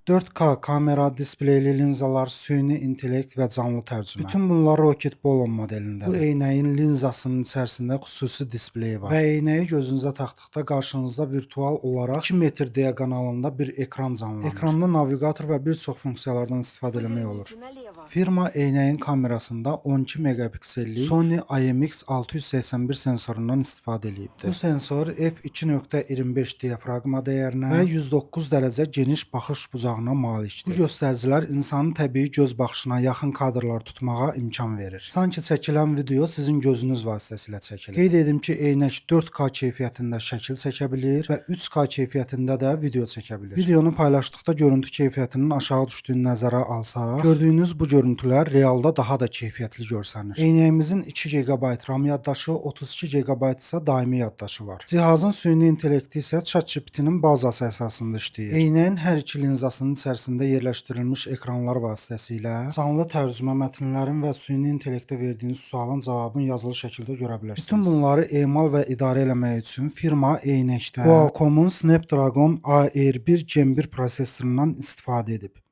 4K kamera, displeyli linzalar, süni intellekt və canlı tərcümə. Bütün bunlar Rokit Bolon modelindədir. Bu eynəyin linzasının içərisində xüsusi displeyi var və eynəyi gözünüzə taxdıqda qarşınızda virtual olaraq 2 metr diaqonalında bir ekran canlanır. Ekranda naviqator və bir çox funksiyalardan istifadə eləmək olur. Поверните налево. Firma eynəyin kamerasında 12 megapiksellik Sony IMX681 sensorundan istifadə eləyibdir. Bu sensor f2.25 diafraqma dəyərinə və 109 dərəcə geniş baxış bucağına malikdir. Bu göstəricilər insanın təbii göz baxışına yaxın kadrlar tutmağa imkan verir. Sanki çəkilən video sizin gözünüz vasitəsilə çəkilir. Qeyd edim ki, eynək 4K keyfiyyətində şəkil çəkə bilir və 3K keyfiyyətində də video çəkə bilir. Videonu paylaşdıqda görüntü keyfiyyətinin aşağı düşdüyünü nəzərə alsaq, gördüyünüz bu görüntülər realda daha da keyfiyyətli görsənir. Eynəyimizin 2 GB RAM yaddaşı, 32 GB isə daimi yaddaşı var. Cihazın süni intellekti isə ChatGPT-nin bazası əsasında işləyir. Eynəyin hər iki linzasının içərisində yerləşdirilmiş ekranlar vasitəsilə canlı tərcümə mətnlərin və süni intellektə verdiyiniz sualın cavabını yazılı şəkildə görə bilərsiniz. Bütün bunları emal və idarə eləmək üçün firma eynəkdə Qualcomm-un Snapdragon AR1 Gen 1 prosesorundan istifadə edib.